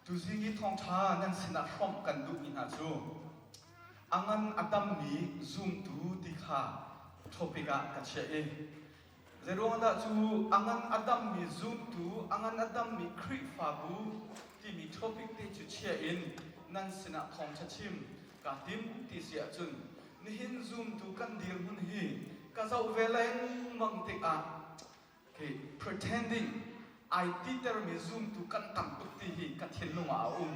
Tuzing i thawngṭha nan sinah hrawmh kan duhmi hna cu a ngan a dammi zumtu ti kha topic ah ka chiah i zeiruangdah cu a ngan a dammi zumtu, a ngan a dammi Khrihfabu timi topic te cu chia in nan sinah thawngṭha chim kaa tim ti si ahcun nihin zumtu kan dirhmun hi ka zoh ve lengmang tikah khi pretending ai titermi zumtu kan tam tuk ti hi ka thinlung ah a um.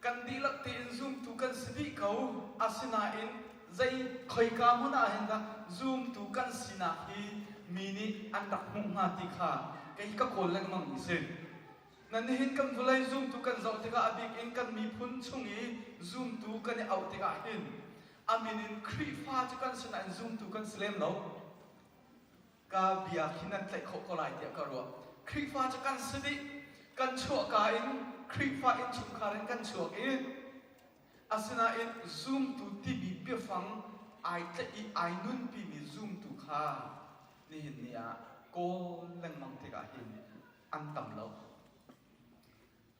Kan dihlak tein zumtu kan si dih ko. Asinain zei khoika hmun ah hin dah zumtu kan sinak hi mi nih an rak hmuh hnga ti kha kei ka kawl lengmang mi si. Na nihin kan vawlei zumtu kan zoh tikah a bik in kan miphun chung i zumtu kan i auh tikah hin a min in Khrihfa cu kan si nain zumtu kan si lem lo. Ka bia khi nan tlaih khawh ko lai tiah ka ruah. Khrihfa cu kan si dih. Kan chuahka in Khrihfa innchungkhar in kan chuak i asinain zumtu timi biafang ai tlaih i ai nunpimi zumtu kha nihin ni ah kawl lengmang tikah hin an tam lo.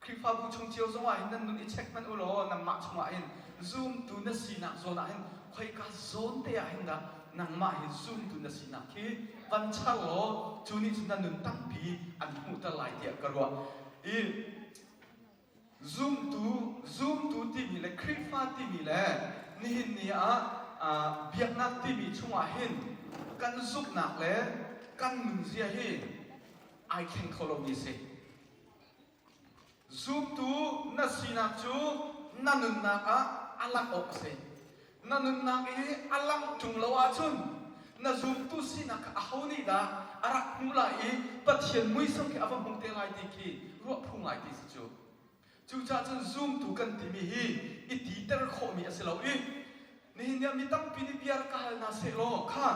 Khrihfabu chung cio zongah hin nan nun i check hmanh u law nangmah chungah hin zumtu na sinak zawn ah hin khoika zawn te ah hin dah nangmah hi zumtu na sinak khi van char law cu nih cun na nun tampi an hmuhter lai tiah ka ruah. I zumtu zumtu timi le Khrihfa timi le nihin ni ah biaknak timi chungah hin kan zumhnak le kan nunzia hi ai thleng kho lomi a si. Zumtu na sinak cu na nunnak ah a langh awk a si. Na nunnak i a langh ṭung lo ahcun na zumtu sinak kha aho nih dah a rak hmuh lai i Pathian muisam khi a va hmuh te lai ti khi ruah phu ngai ti si cu. Cucaah cun zumtu kan timi hi i titer khawhmi a si lo i nihin ni ah mi tampi nih bia rak ka hal hna sehlaw kha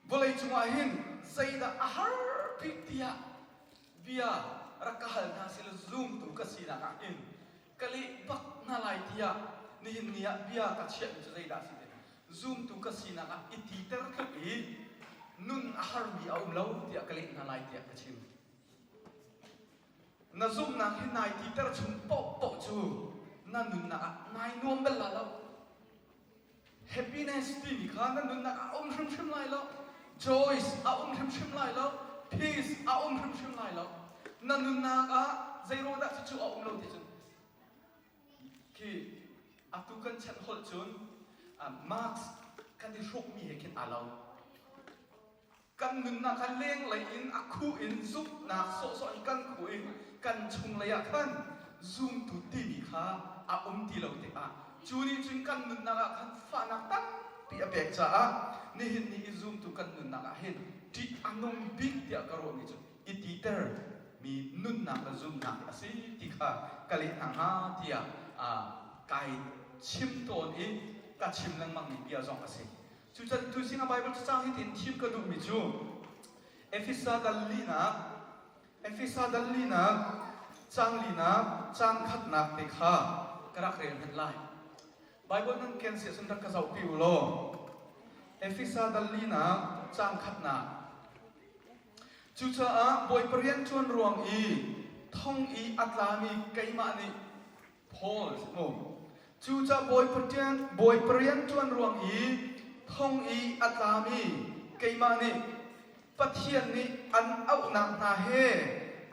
Vawleicung ah hin zeidah a har bik tiah bia rak ka hal hna sila zumtu ka sinak ah hin ka leh bak hna lai tiah nihin ni ah bia ka chiahmi cu zeidah a si ti zumtu ka sinak ah i titer tluk i nun a harmi a um lo tiah ka leh hna lai tiah ka chim. Na zumhnak hi nai titer chung paohpaoh cu na nunnak ah nai nuam bal la lo. Happiness timi kha na nunnak ah a um hrimhrim lai lo. Joy a um hrimhrim lai lo. Peace a um hrimhrim lai lo. Na nunnak ah zeiruang dah cucu a um lo ti cun khi atu kan chan holh cun mask kan i hrukmi he khin aa lo. Kan nunnak kha lenglei in a khuh in zumhnak sawhsawh in kan khuh i kan chunglei ah khan zumtu timi kha a um ti lo tikah cu nih cun kan nunnak ah khan fahnak tampi a pek caah nihin ni i zumtu kan nunnak ah hin ṭih a nung bik tiah ka ruahmi cu i titer mi nunnak le zumhnak a si ti kha ka leh hna hnga tiah kai chim tawn i ka chim lengmangmi bia zong a si. Cucan tuzing a Bible cacang hi tiin thim ka duhmi cu Efesa dal linak Efesa dal linak cang linak cang khatnak te kha ka rak rel hmanh lai. Bible nan ken si ahcun rak ka zohpi u law Efesa dal linak cang khatnak Cucaah Bawipa rian ṭuan ruang i thong i a tlami keimah nih Paul mu. Cucaah Bawipa rianṭuan ruang i thong i a tlami keimah nih Pathian nih an auhnak hna he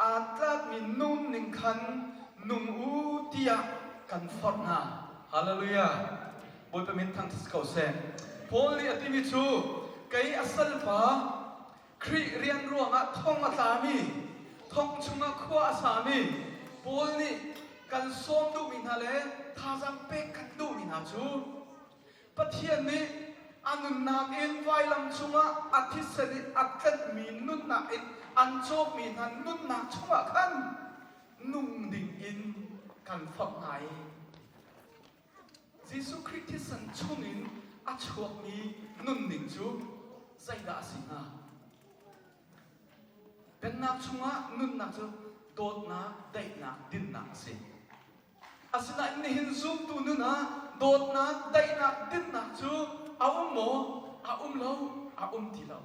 aa tlakmi nunning khan nung u tiah kan forh hna. Hallelujah. Bawipa min thangṭhat si ko seh. Paul nih a timi cu kei a salpa Khrih rian ruangah thong a tlami, thong chungah khua a sami Paul nih kan sawm duhmi hna le thazaang pek kan duhmi hna cu Pathian nih a nunnak in vailam chungah a thisen in a tlenhmi nunnak in an cawkmi hna nunnak chungah khan nung ding in kan forh hna i Jesuh Khrih thisen chungin a chuakmi nunning cu zeidah a si hnga? Pennak chungah nunnak cu dawtnak, daihnak, dinnak a si. Asinain nihin zumtu nun ah dawtnak, daihnak, dinnak cu a um maw? A um lo, a um ti lo.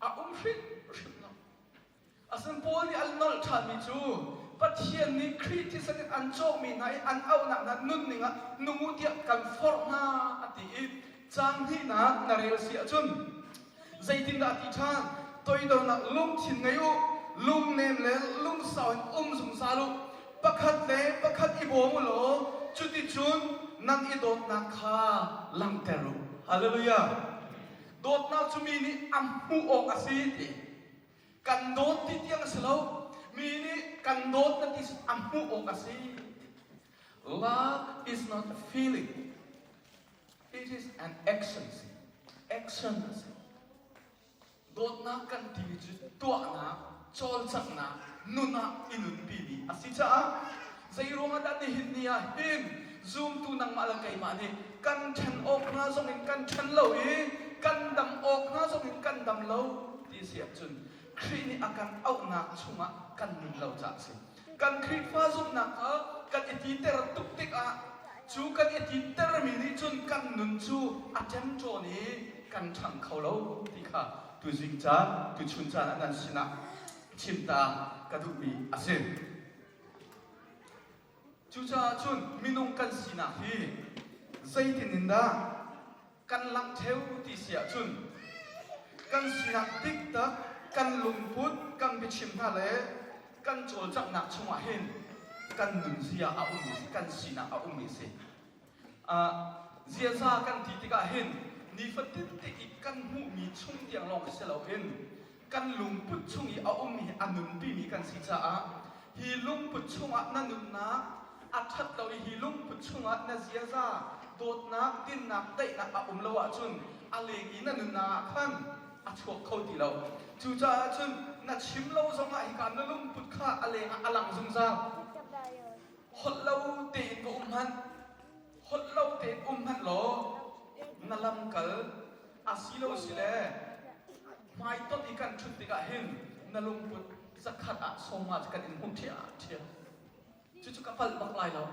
A um hrimhrim lo. Asin Paul nih an nolh ṭhanmi cu Pathian nih Khrih thisen in an cawkmi hna i an auhnak hna nunning ah nung u tiah kan forh hna a ti i caang hnihnak na rel si ahcun zeitindah a ti ṭhan? Toidornak lungthin ngei u, lungnem le lungsau in um zungzal u, pakhat le pakhat i bawm u law cuticun nan i dawtnak kha langhter u. Hallelujah! Dawtnak cu mi nih an hmuh awk a si ti. Kan dawt ti tiang a si lo. Mi nih kan dawt na ti a hmuh awk a si. Love is not a feeling. It is an action. Action a si. Dawtnak kan timi cu tuahnak, cawlcanghnak, nun ah i nunpimi a si caah zeiruang ah dah nihin ni ah hin zumtu nangmah le keimah nih kan ṭhen awk hna zong in kan ṭhen lo i kan dam awk hna zong in kan dam lo ti si ahcun Khrih nih a kan auhnak chungah kan nun lo caah a si. Kan Khrihfa zumhnak kha kan i titer tuk tikah cu kan i titermi nih cun kan nun cu a ṭemṭawn i kan ṭhang kho lo ti kha tuzing caan, tuchun caan ah nan sinah chim ta ka duhmi a si. Cucaah cun minung kan sinak hi zeitin in dah kan langh ṭheo ti si ahcun kan sinak diktak, kan lungput, kan biachim hna le kan cawlcanghnak chungah hin kan nunzia a ummi si, kan sinak a ummi si. Ziaza kan ti tikah hin nifatin te i kan hmuhmi chung tiang lawng si loin kan lungput chung i a ummi hi a nunpimi kan si caah hi lungput chungah na nunnak a ṭhat lo i hi lungput chungah na ziaza dawtnak, dinnak, daihnak a um lo ahcun a leng i na nunnak ah khan a chuak kho ti lo. Cucaah cun na chim lo zongah hika na lungput kha a leng ah a lang zungzal. Holh lo tein va um hmanh, holh lo tein um hmanh law na lamkal asilo sile hmaitonh i kan ṭhut tikah hin na lungput zakhat ah sawmnga cu kan in hmuh ṭhiamṭhiam. Cucu ka palh bak lai lo.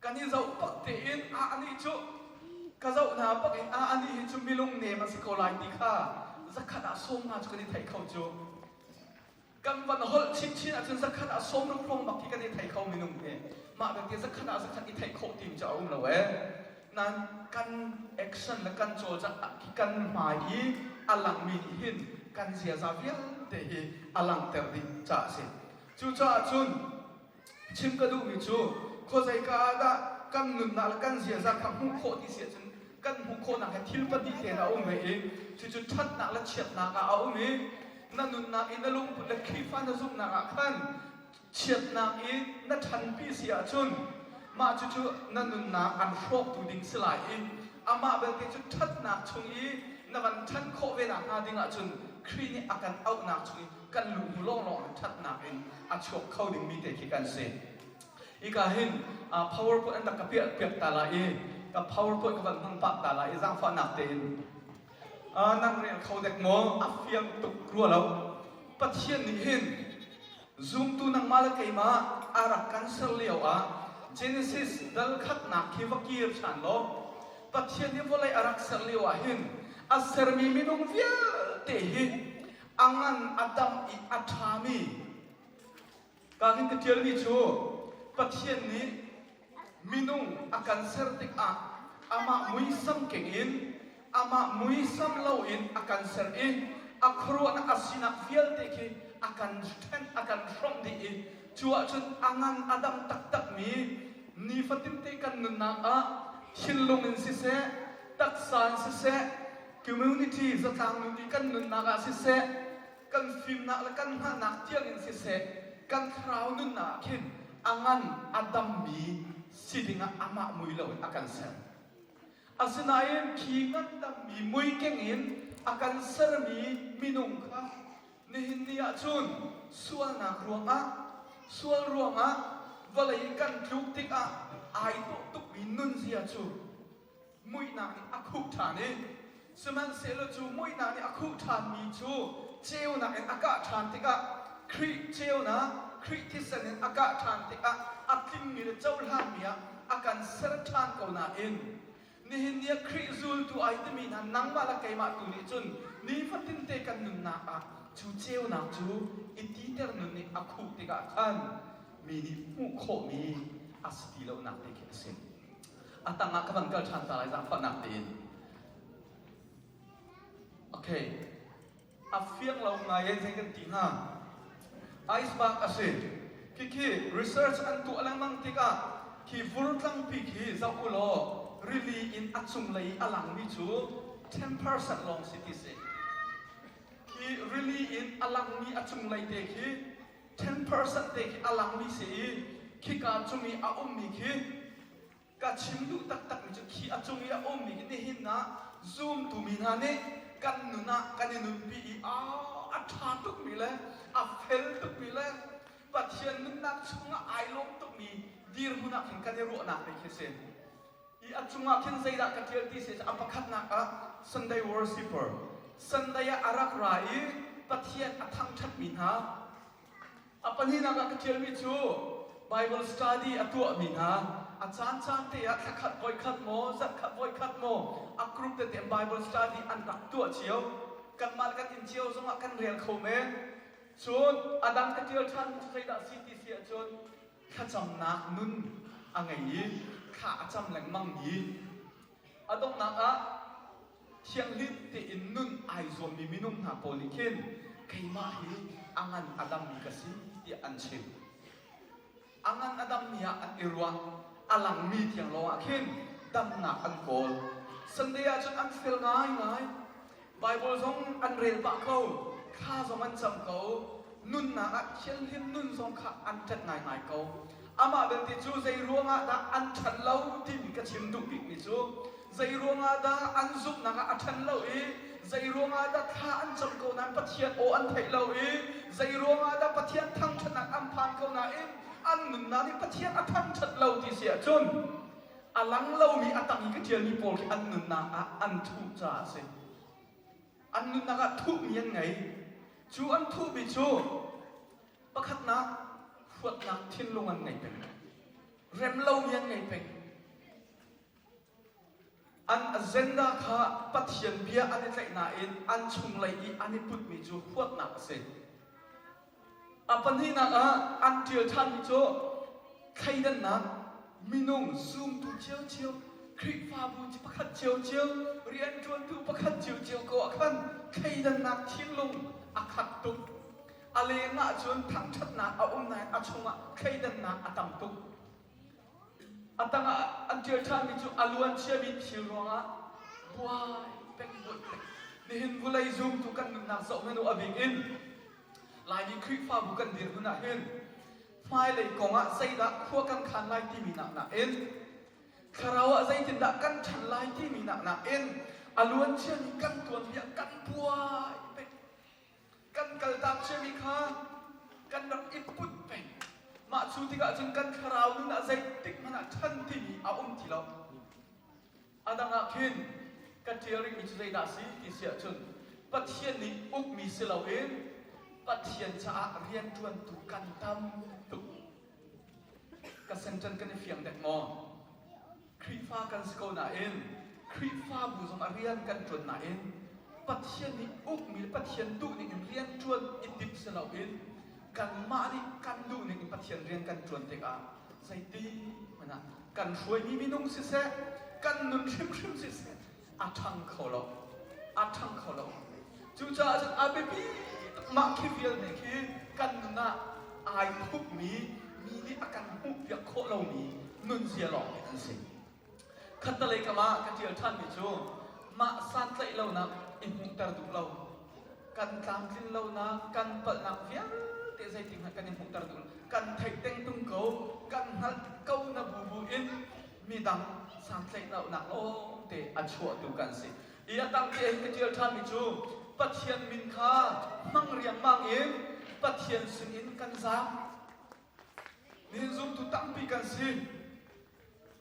Kan i zoh bak tein a anih cu ka zoh hna bak in a anih hi cu milung nem a si ko lai ti kha zakhat ah sawmnga cu kan i theih kho cu. Kan van holh chinchin ahcun zakhat ah 60 hrawng bak khi kan i thei kho minung hi. Mah belte zakhat ah zakhat i theih khawh timi cu a um lo ee. Nain kan action le kan cawlcangh kan hmai i a langmi nih hin kan ziaza vialte hi a langhter dih caah a si. Cucaah cun chim ka duhmi cu khuazeika ah dah kan nunnak le kan ziaza kha hmuh khawh ti si ahcun kan hmuh khawhnak hi thil pahnih te a um ve i cucu ṭhatnak le chiatnak ah a um i na nunnak i na lungput le Khrihfa na zumhnak ah khan chiatnak i na ṭhanpi si ahcun mah cucu na nunnak an hrawktu ding si lai i amah belte cu ṭhatnak chung i na van ṭhan khawh ve nakhnga ding ahcun Khrih nih a kan auhnak chung i kan lu hnu lawnglawng in ṭhatnak in a chuak kho dingmi te khi kan si. Hika hin PowerPoint an rak ka piah piak ta lai i ka PowerPoint ka van hmang pah ta lai i zaangfahnak tein nan rel kho dek maw? A fiang tuk rua lo. Pathian nih hin zumtu nangmah le keimah a rak kan ser lio ah Genesis dal khatnak khi va kir ṭhan law Pathian nih vawlei a rak ser lio ah hin a sermi minung vialte hi a ngan a dam i a ṭhami ka hin ka ṭialmi cu Pathian nih minung a kan ser tikah amah muisam keng in amah muisam loin a kan ser i a khuaruahnak a sinak vialte khi a kan ṭhen a kan hrawmh dih i cu ahcun a ngan a dam taktakmi nifatinte kan nunnak ah thinlung in siseh taksa in siseh community zatlang nun i kan nunnak ah siseh kan fimnak le kan hngalhnak tiang in siseh kan thlarau nunnak ah khin a ngan a dammi si dingah amah mui loin a kan ser. Asinain khi ngandammi mui keng in a kan sermi minung kha nihin ni ahcun sualnak ruangah sual ruangah vawlei kan tluk tikah ai dawh tukmi nunzia cu muihnak nih a khuh ṭhan i sihmanhsehlaw cu muihnak nih a khuh ṭhanmi cu ceunak in a kah ṭhan tikah Khrih ceunak Khrih thisen in a kah ṭhan tikah a tlingmi le cohlanmi ah a kan ser ṭhan ko nain nihin ni ah Khrih zultu ai timi hna nangmah le keimah tu nih cun nifatinte kan nunnak ah. Cu ceunak cu i titer nun nih a khuh tikah khan mi nih hmuh khawhmi a si ti lonak te khi a si. A tangah ka van kal ṭhan ta lai zaangfahnak tein. Okay. A fiang lo ngai in zei kan ti hnga? Iceberg a si. Khikhi research an tuah lengmang tikah khi vur tlangpi khi zoh u law rili in a cunglei i a langmi cu 10% lawng si ti si. Khi rili in a langmi a cunglei te khi 10% te khi a langmi si i khika cung i a ummi khi ka chim duh taktakmi cu khi a cung i a ummi khi nihin ah zumtu mi hna nih kan nun ah kan i nunpi i a ṭha tukmi le a fel tukmi le Pathian nunnak chungah ai lawm tukmi dirhmun ah khin kan i ruahnak te khi a si. I a cungah khin zeidah ka ṭial ti si a pakhatnak ah Sunday worshipper Sunday ah a rak ra i Pathian a thangṭhatmi hna A pahnihnak ah ka ṭialmi cu Bible study a tuahmi hna a caancaan te ah thlakhat voikhat maw zarhkhat voikhat maw a group tete in Bible study an rak tuah cio. Kanmah le kan inn cio zongah kan rel kho men. Cun a dang ka ṭial ṭhanmi cu zeidah a si ti si ahcun thlacamnak nun a ngei i thla a cam lengmangmi a donghnak ah Thianghlim tein nun ai zuammi minung hna pawl nih khin keimah hi a ngan a dammi ka si tiah an chim. A ngan a dammi ah an i ruah, a langmi tiang lawngah khin damnak an kawl. Sunday ahcun an fel ngaingai. Bible zong an rel pah ko, thla zong an cam ko, nunnak ah thianghlim nun zong kha an ṭanh ngaingai ko. Amah belte cu zei ruangah dah an ṭhan lo timi ka chim duh bikmi cu Zei ruangah dah an zumhnak ah a ṭhan lo i zei ruangah dah thla an cam ko nain Pathian aw an theih lo i zei ruangah dah Pathian thangṭhatnak an phan ko nain an nunnak nih Pathian a thangṭhat lo ti si ahcun a lang lomi a tang i ka ṭialmi pawl khi an nunnak ah an thuh caah a si. An nunnak ah thuhmi an ngei. Cu an thuhmi cu pakhatnak huatnak thinlung an ngei peng. Rem lomi an ngei peng. An agenda kha Pathian bia an i tlaih nain an chunglei i an i putmi cu huatnak a si. A pahnihnak ah an ṭial ṭhanmi cu thleidannak, minung zumtu ciocio, Khrihfabu pakhat ciocio, rianṭuantu pakhat ciocio ko ah khan thleidannak thinlung a khat tuk. A leng ah cun thangṭhatnak a um nain a chungah thleidannak a tam tuk. A tangah an ṭial ṭhanmi cu a luan ciami thil ruangah buai peng buai peng. Nihin vulei zumtu kan nunnak zoh hmanh u a bik in Laimi Khrihfabu kan dirhmun ah hin hmailei kong ah zeidah khua kan khan lai timi nak nakin thlarau ah zeitindah kan ṭhan lai timi nak nakin a luan ciami kan tuanbia kan buai peng. Kan kaltak ciami kha kan rak i put peng. Mah cu tikah cun kan thlarau nun ah zeitik hmanh ah ṭhan timi a um ti lo. A dang ah khin ka ṭial rihmi cu zeidah a si ti si ahcun Pathian nih ukmi si loin Pathian caah rianṭuantu kan tam tuk. Ka sentence kan i fiang dek maw? Khrihfa kan si ko nain Khrihfabu zong a rian kan ṭuan nain Pathian nih ukmi le Pathian duhning in rian ṭuan i timh si loin kanmah nih kan duhning in Pathian rian kan ṭuan tikah zeiti hmanh ah kan hruaimi minung siseh kan nun hrimhrim siseh a ṭhang kho lo a ṭhang kho lo cucaah cun a biapi tuk mah khi vialte khi kan nun ah ai thupmi mi nih a kan hmuhpiak khawh lomi nunzia lawng hi an si khattalei kam ah ka ṭial ṭhanmi cu mah santlaih lonak i hmuhter duh lo kan tlamtlin lonak kan palhnak vialte zeitin hmanh kan i hmuhter duh lo kan theih teng tung ko kan hngalh ko na bu bu in midang santlaihlonak lawngte a chuahtu kan si. I a tang te hin ka ṭial ṭhanmi cu Pathian min kha hmang riangmang in Pathian sinin kan zaam. Nihin zumtu tampi kan si.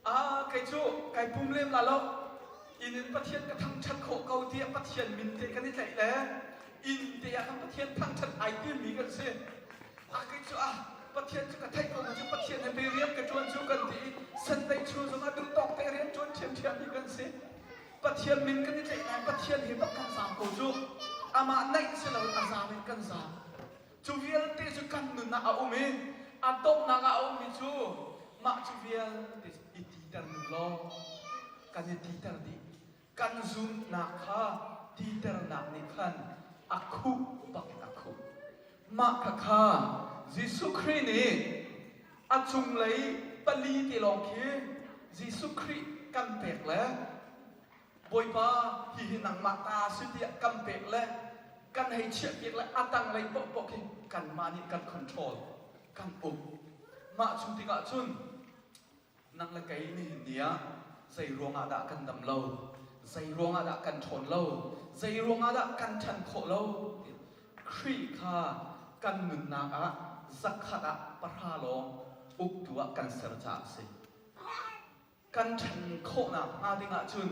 Ah, kei cu kai pum lem la lo. Inn in Pathian ka thangṭhat khawh ko tiah Pathian min te kan i tlaih le inn te ah khan Pathian thangṭhat ai timmi kan si. Ah kei cu ah Pathian cu ka theih ko cu Pathian he pei rian ka ṭuan cu kan ti i Sunday chung zongah duh tawk te rian ṭuan ṭhiamṭhiam mi kan si. Pathian min kan i tlaih nain Pathian he bak kan zaam ko cu. Amah naih si lo a zaam in kan zaam. Cu vialte cu kan nun ah a um i a donghnak ah a ummi cu mah cu vialte i titer ning law kan i titer dih. Kan zumhnak kha titernak nih khan a khuh bak in a khuh. Mah khakha Jesuh Khrih nih a cunglei pali te lawng khi Jesuh Khrih kan pek le Bawipa hihi nangmah ta si tiah kan pek le kan hei chiahpiak le a tanglei paohpaoh khi kanmah nih kan control, kan uk. Mah cu tikah cun nang le kei nihin ni ah zei ruangah dah kan dam lo, zei ruangah dah kan ṭhawn lo, zei ruangah dah kan ṭhan khawh lo Khrih kha kan nunnak ah zakhat ah pahra lawng uktu ah kan ser caah a si. Kan ṭhan khawhnak hnga ding ahcun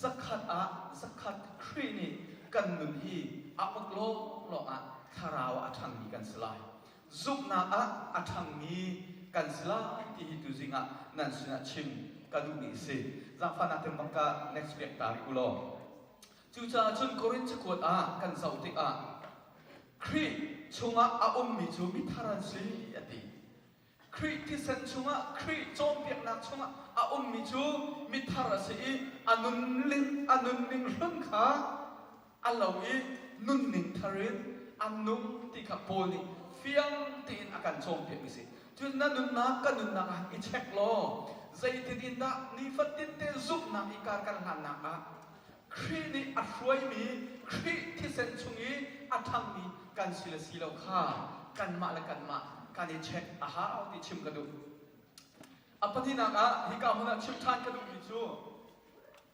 zakhat ah zakhat Khrih nih kan nun hi a uk lawnglawng ah thlarau ah a ṭhangmi kan si lai. Zumhnak ah a ṭhangmi kan si lai ti hi tuzing ah nan sinah chim ka duhmi a si. Zaangfahnak te bang ka next pek ta rih u law. Cucaah cun Korinth cakuat ah kan zoh tikah Khrih chungah a ummi cu mithar an si a ti. Khrih thisen chungah, Khrih cawnpiaknak chungah a ummi cu mithar a si i a nunning a nunning hlun kha a lo i nunning thar in a nung ti kha Paul nih fiang tein a kan cawnpiakmi si. Cun na nunnak ka nunnak ah i check law zeitin in dah nifatin te zumhnak i kar kan hlannak ah Khrih nih a hruaimi Khrih thisen chung i a ṭhangmi kan si le si lo kha kanmah le kanmah kan i check a hau ti chim ka duh. A pahnihnak ah hika hmun ah chim ṭhan ka duhmi cu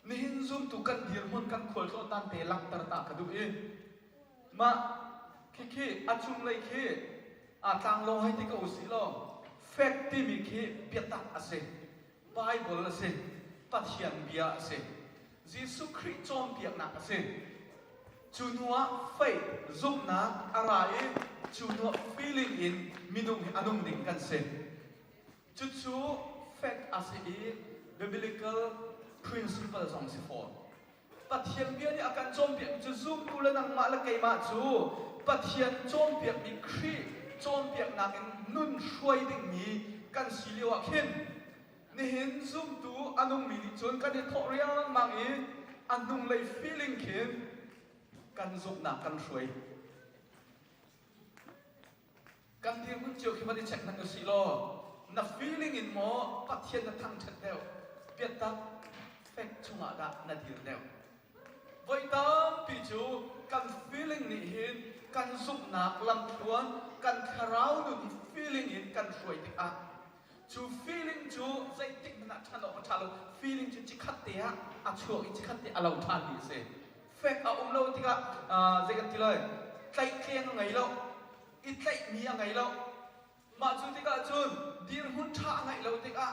nihin zumtu kan dirhmun kan khualtlawn dan te langhter ta ka duh i mah khikhi a cunglei khi a tlanglawng hei ti ko usih law fek timi khi biatak a si. Baibal a si. Pathian bia a si. Jesuh Khrih cawnpiaknak a si. Cu hnuah faith zumhnak a ra i cu hnuah feeling in minung hi a nung ding kan si. Cucu fact a si i biblical principle zong si fawn. Pathian bia nih a kan cawnpiakmi cu zumtu le nangmah le keimah cu Pathian cawnpiakmi Khrih cawnpiaknak in nun hruai dingmi kan si lio ah khin nihin zumtu a nungmi nih cun kan i thawh riangmang i a hnunglei feeling khin kan zumhnak kan hruai. Kan dirhmun cio khi van i check hmanh usih law na feeling in maw Pathian na thangṭhat deuh biatak fek chungah dah na dir deuh. Voi tampi cu kan feeling nih hin kan zumhnak lamthluan kan thlarau nun hi feeling in kan hruai tikah cu feeling cu zeitik hmanh ah ṭhan awk a ṭha lo. Feeling cu cikhat te ah a chuak i cikhat te a lo ṭhan mi a si. Fek a um lo tikah zei kan ti lai tlaihtleng a ngei lo i tlaihmi a ngei lo. Mah cu tikah cun dirhmun ṭha a ngeih lo tikah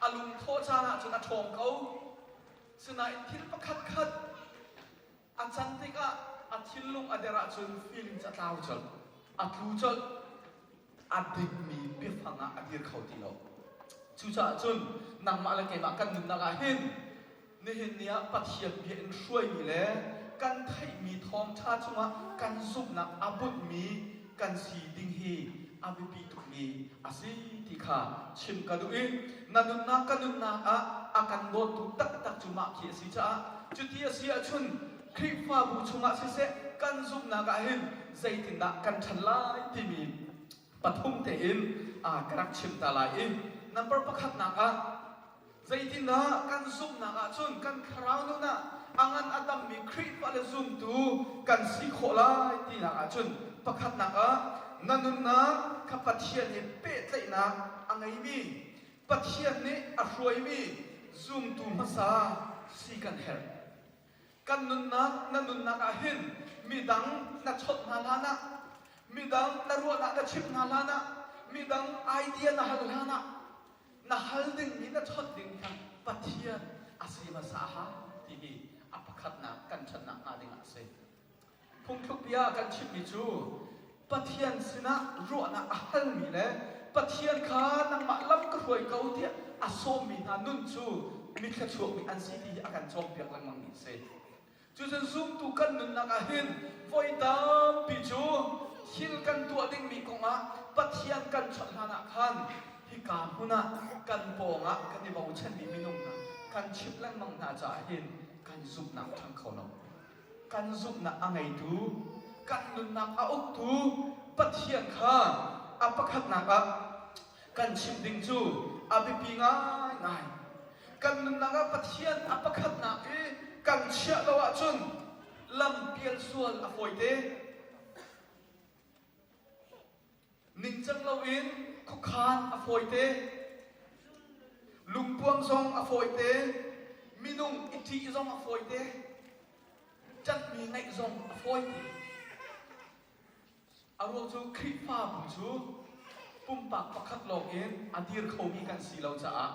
a lungthawh caan ah cun a ṭhawng ko. Sinain thil pakhatkhat a can tikah a thinlung a der ahcun feeling cu a tlau colh, a tlu colh, a dingmi biafang ah a dir kho ti lo. Cucaah cun nangmah le keimah kan nunnak ah hin Nihin ni ah Pathian bia in hruaimi le kan theihmi thawngṭha cungah kan zumhnak a bunhmi kan si ding hi a biapi tukmi a si ti kha chim ka duh i na nunnak ka nunnak ah a kan dawttu taktak cu mah khi a si caah cuti a si ahcun Khrihfabu chungah siseh kan zumhnak ah hin zeitindah kan ṭhan lai timi pathum tein ka rak chim ta lai i number pakhatnak ah Zeitindah kan zumhnak ahcun kan thlarau nun ah a ngan a tammi Khrihfa le zumtu kan si khawh lai tinak ahcun pakhatnak ah na nunnak kha Pathian he pehtlaihnak a ngeimi Pathian nih a hruaimi zumtu hmasa si kan herh. Kan nunnak na nunnak ah hin midang na chawnh hna hlan ah midang na ruahnak na chimh hna hlan ah midang idea na hal hlan ah na hal dingmi na chawnh dingmi kha Pathian a si hmasa a hau ti hi a pakhatnak kan ṭhatnak hnga dingah a si. Phungthluk bia kan chimmi cu Pathian sinah ruahnak a halmi le Pathian kha nangmah lam ka hruai ko tiah a sawmmi hna nun cu mi thluachuakmi an si ti hi a kan cawnpiak lengmangmi a si. Cucun zumtu kan nunnak ah hin voi tampi cu thil kan tuah dingmi kongah Pathian kan chawnh hlan ah khan hika hmun ah kan pawngah kan i bochanmi minung hna kan chimh lengmang hna caah hin kan zumhnak ṭhang kho lo. Kan zumhnak a ngeitu, kan nunnak a uktu Pathian kha a pakhatnak ah kan chimh ding cu a biapi ngaingai. Kan nunnak ah Pathian a pakhatnak i kan chiah lo ahcun lam pial sual a fawite. Ningcang loin khuakhan a fawite. Lungpuam zong a fawite. Minung i ṭih zong a fawite. Ṭanhmi ngeih zong a fawite. A ruang cu Khrihfabu cu pumpak pakhat lawng in a dir khomi kan si lo caah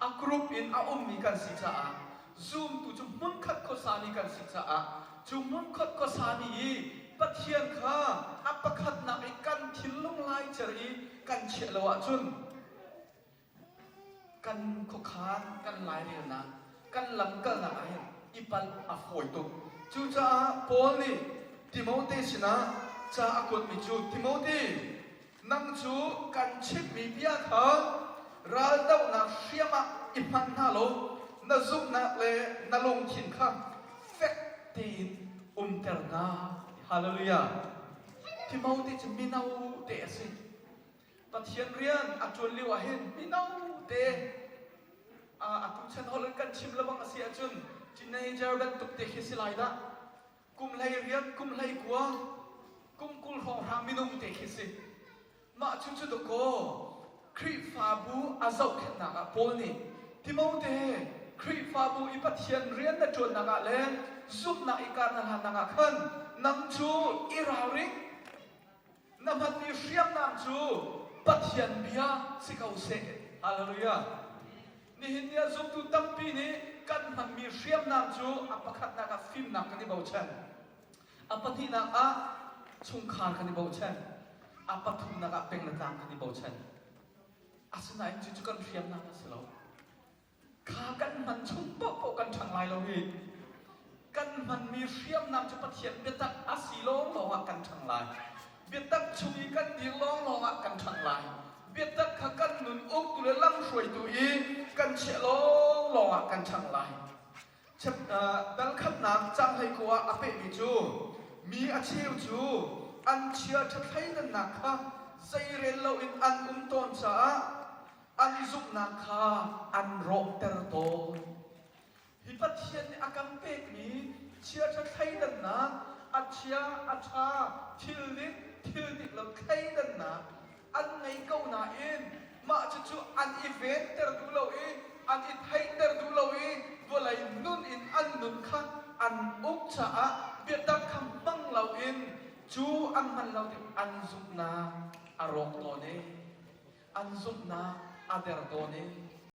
a group in a ummi kan si caah zumtu cu hmunkhat khuasami kan si caah cu hmunkhat khuasami i Pathian kha a pakhatnak i kan thinlung laicer i kan chiah lo ahcun Kan khuakhan, kan lairelnak, kan lamkalnak ah hin i palh a fawi tuk. Cucaah Paul nih Timote sinah ca a kuatmi cu Timote, nang cu kan chimhmi bia kha raldohnak hriam ah i hman hna law na zumhnak le na lungthin kha fek tein umter hna. Hallelujah. Timote cu mino te a si. Pathian rian a ṭuan lio ah hin mino te atu chan holh in kan chim lebang a si ahcun teenager bantuk te khi si lai dah. Kum hlei riat, kum hlei kua, kum 20 hrawnghrang minung te khi si. Mah cu cu dakaw Khrihfabu a zohkhenhnak ah Paul nih Timote Khrihfabu i Pathian rian na ṭuannak ah le zumhnak i kar na hlannak ah khan nang cu i ralring. Na hmanmi hriamnam cu Pathian bia si ko seh. Hallelujah. Nihin ni ah zumtu tampi nih kan hmanmi hriamnam cu a pakhatnak ah fimnak kan i bochan. A pahnihnak ah chungkhar kan i bochan. A pathumnak ah peng le tlang kan i bochan. Asinain cucu kan hriamnam a si lo. Kha kan hman chung paohpaoh kan ṭhang lai lo hi. Kan hmanmi hriamnam cu Pathian biatak a si lawnglawng ah kan ṭhang lai. Biatak chung i kan dir lawnglawng ah kan ṭhang lai. Biatak kha kan nun uktu le lamhruaitu i kan chiah lawnglawng ah kan ṭhang lai. Dal khatnak caang hleikua ah a pehmi cu mi a cheu cu an chia ṭha thleidannak kha zeirel loin an um tawn caah an zumhnak kha an rawhter tawn. Hi Pathian nih a kan pekmi chiaṭha thleidannak, a chia a ṭha, thil dik, thil dik lo thleidannak an ngei ko nain mah cucu an i venter duh lo i an i theihter duh lo i vawlei nun in an nun kha an uk caah biatak kha hmang loin cu an hman lo tik an zumhnak a rawk tawn i an zumhnak a der tawn i.